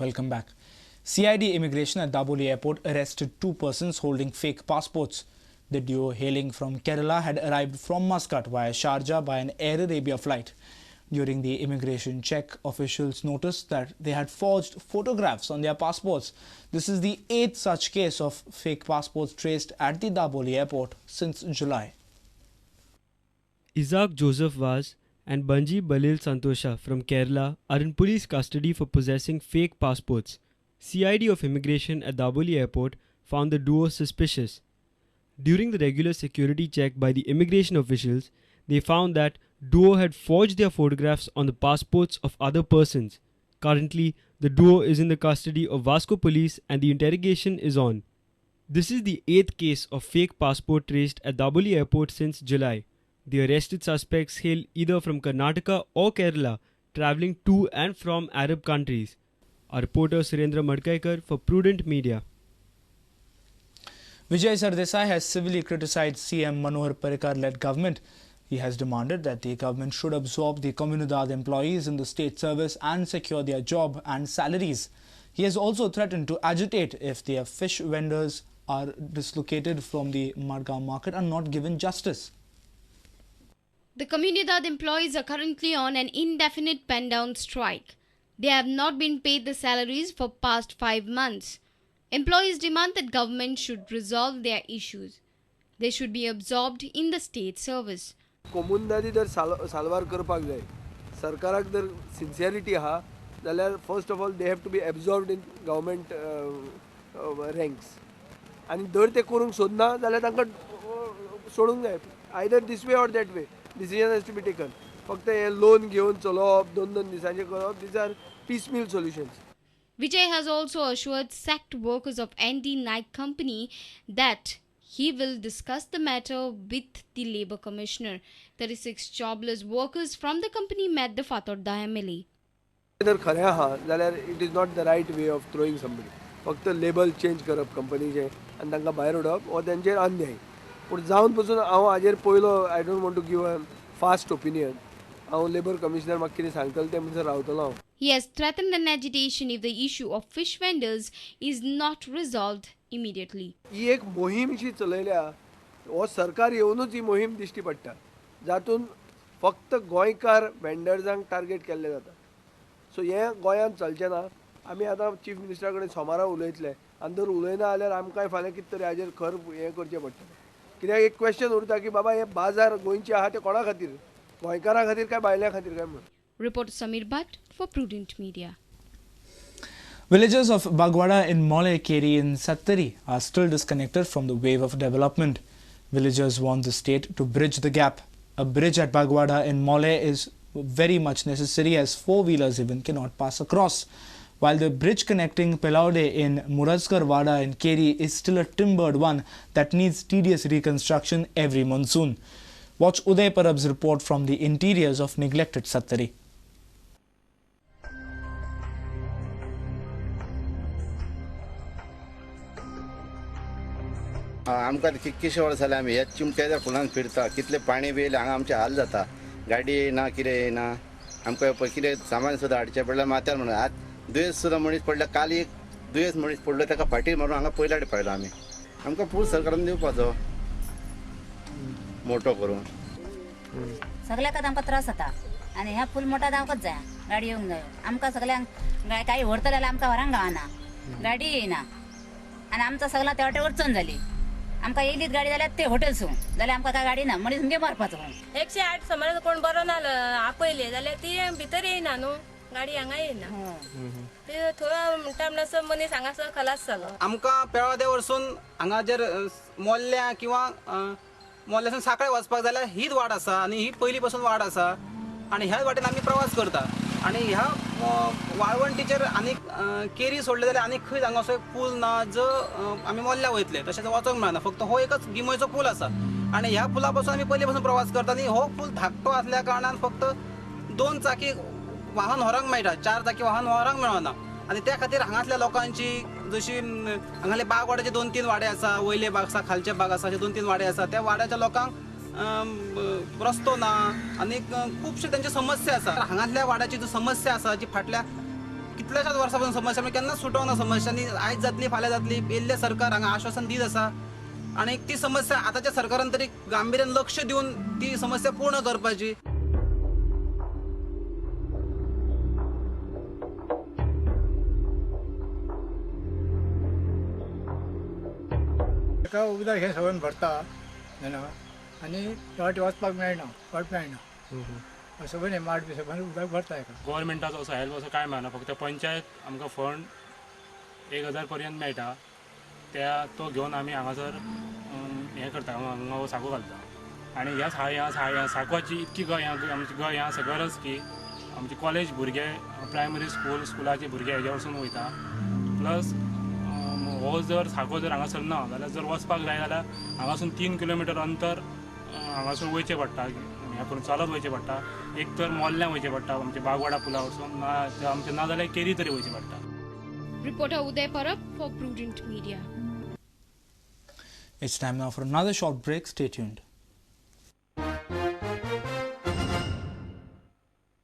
Welcome back. CID immigration at Dabolim Airport arrested two persons holding fake passports. The duo hailing from Kerala had arrived from Muscat via Sharjah by an Air Arabia flight. During the immigration check, officials noticed that they had forged photographs on their passports. This is the 8th such case of fake passports traced at the Dabolim Airport since July. Isaac Joseph Vaz and Banji Balil Santosha from Kerala are in police custody for possessing fake passports. CID of Immigration at Dabolim Airport found the duo suspicious. During the regular security check by the immigration officials, they found that duo had forged their photographs on the passports of other persons. Currently, the duo is in the custody of Vasco police and the interrogation is on. This is the 8th case of fake passport traced at Dabolim Airport since July. The arrested suspects hail either from Karnataka or Kerala, travelling to and from Arab countries. Our reporter Surendra Madkaikar for Prudent Media. Vijay Sardesai has civilly criticized CM Manohar Parrikar-led government. He has demanded that the government should absorb the Comunidade employees in the state service and secure their job and salaries. He has also threatened to agitate if their fish vendors are dislocated from the Margao market and not given justice. The Comunidade employees are currently on an indefinite pen-down strike. They have not been paid the salaries for past 5 months. Employees demand that government should resolve their issues. They should be absorbed in the state service. Comunidade जर साल्वार करपाक जाय, सरकाराक जर sincerity आहा जाल्यार first of all they have to be absorbed in government ranks. आनी जर ते करूंक सोदना जाल्यार तांकां सोडूंक जाय, either this way or that way decision has to be taken. फक्त हे लोन घेवन चलोवप, दोन दोन दिसांचें करप, these are piecemeal solutions. Vijay has also assured sacked workers of ND Naik company that he will discuss the matter with the Labour Commissioner. 36 jobless workers from the company met the Fatorda MLA. जर खरें आहा जाल्यार it is not the right way of throwing somebody. फक्त label change करप कंपनीचें आनी तांकां भायर उडोवप हो तेंचेर अन्याय. पूण जावन पसून हांव हाजेर पयलो I don't want to give a fast opinion. हांव लेबर कमिशनर म्हाका कितें सांगतलो तें म्हणसर रावतलो हांव. He has threatened an agitation if the issue of fish vendors is not resolved immediately. ही एक मोहीम जी चलयल्या, हो सरकार येवनूच ही मोहीम दिश्टी पडटा, जातून फक्त गोंयकार वेंडर्सांक टार्गेट केल्लें जाता. सो हें गोंयांत चलचें ना. आमी आतां चीफ मिनिस्टरा कडेन सोमारा उलयतले आनी जर उलयना जाल्यार आमकांय फाल्यां कितें तरी हाजेर खर हें करचें पडटलें. कित्याक एक क्वेश्चन उरता की बाबा हे बाजार गोंयचे आहा ते कोणा खातीर, गोंयकारां खातीर काय भायल्या खातीर काय म्हणून. Reporter Samir Bhatt for Prudent Media. Villagers of Bagwada in Mollem Keri in Sattari are still disconnected from the wave of development. Villagers want the state to bridge the gap. A bridge at Bagwada in Mollem is very much necessary as four-wheelers even cannot pass across. While the bridge connecting Pelaude in Murajkar Wada in Keri is still a timbered one that needs tedious reconstruction every monsoon. Watch Uday Parab's report from the interiors of neglected Sattari. आमकां कितकेशे वर्सां जाले आमी ह्याच चिमट्याच्या फुलान फिरता, कितले पाणी बी येयलें हांगा आमचें हाल जाता, गाडी येयना कितें येयना, आमकां कितें सामान सुद्दां हाडचें पडल्यार माथ्यार म्हणून. आज दुयेंस सुद्दां मनीस पडल्यार, काल एक दुयेंस मनीस पडलो ताका फाटीर मारून हांगा पयलाट पायलो आमी. आमकां पूल सरकारान दिवपाचो मोटो करून. सगळ्याकच आमकां त्रास जाता आनी ह्या पूल मोठो जावंकच जाय, गाडी येवंक जायो आमकां. सगळ्यांक काही व्हरतले जाल्यार आमकां व्हरांक गावना, गाडी येयना आनी आमकां सगळ्यां त्या वाटेर अडचण जाली. आमकां येयलीच गाडी जाल्यार ते हॉटेलसून जाल्यार आमकां काय गाडी ना, मनीस मुगे मारपाचो. 108 समज कोण बरो ना आपयले जाल्यार ती भितर येयना न्हू, गाडी हांगा येयना, ते थंय म्हणटा म्हणसर मनीस हांगासर खलास जालो. आमकां पेळादे वरसून हांगा जर मोल्ल्या किंवा मोल्ल्यासून सांखळे वचपाक जाल्यार हीच वाट आसा आनी ही पयलीं पासून वाट आसा आनी ह्याच वाटेन आमी प्रवास करता. आनी ह्या वाळवंटीचेर आनीक केरी सोडले जाल्यार आनीक खंयच हांगा असो एक पूल ना जो आमी मोल्ल्या वयतले, तशेंच वचोंक मेळना. फक्त हो एकच गिमयचो पूल आसा आनी ह्या पुला पासून आमी पयलीं पासून प्रवास करता. आनी हो पूल धाकटो आसल्या कारणान फक्त 2 चाकी वाहन व्हरोंक मेळटा, 4 चाकी वाहन व्हरोंक मेळना. आनी त्या खातीर हांगासल्या लोकांची जशी हांगासले बागवाड्याचे 2-3 वाडे आसा, वयले बाग आसा, खालचे बाग आसा, अशे 2-3 वाडे आसा. त्या वाड्याच्या लोकांक रस्तो ना आनी खुबशे तेंची समस्या आसा. हांगासल्या वाड्याची जी समस्या आसा जी फाटल्या कितल्याशाच वर्सां पासून समस्या म्हणजे केन्नाच सुटोवना समस्या आनी आयज जातली फाल्यां जातली येयल्लें सरकार हांगा आश्वासन दीत आसा आनी ती समस्या आतांच्या सरकारान तरी गांभिर्यान लक्ष दिवन ती समस्या पूर्ण करपाची. ताका उदक हें सगळें भरता जाणा आनी वाट वचपाक मेळना, वाट मेळना, सगळें हें माड बी सगळें उदक भरता हेका. गव्हर्मेंटाचो असो हेल्प असो कांय मेळना, फक्त पंचायत आमकां फंड 1000 पर्यंत मेळटा, त्या तो घेवन आमी हांगासर हें करता, हांगा साको घालता. आनी ह्या साकवाची इतकी आमची आसा गरज की आमचे कॉलेज भुरगे, प्रायमरी स्कूल स्कुलाचे भुरगे हेज्या वरसून वयता. प्लस हो जर साको जर हांगासर ना जाल्यार जर वचपाक जाय जाल्यार हांगासून 3 किलोमिटर अंतर हांगासून वयचें पडटा, हें करून चलत वयचें पडटा. एक तर मोल्ल्यां वयचें पडटा आमच्या बागवाडा पुला वचून, ना आमचें ना जाल्यार केरी तरी वयचें पडटा. Reporter Uday Parab for Prudent Media. It's time now for another short break. Stay tuned.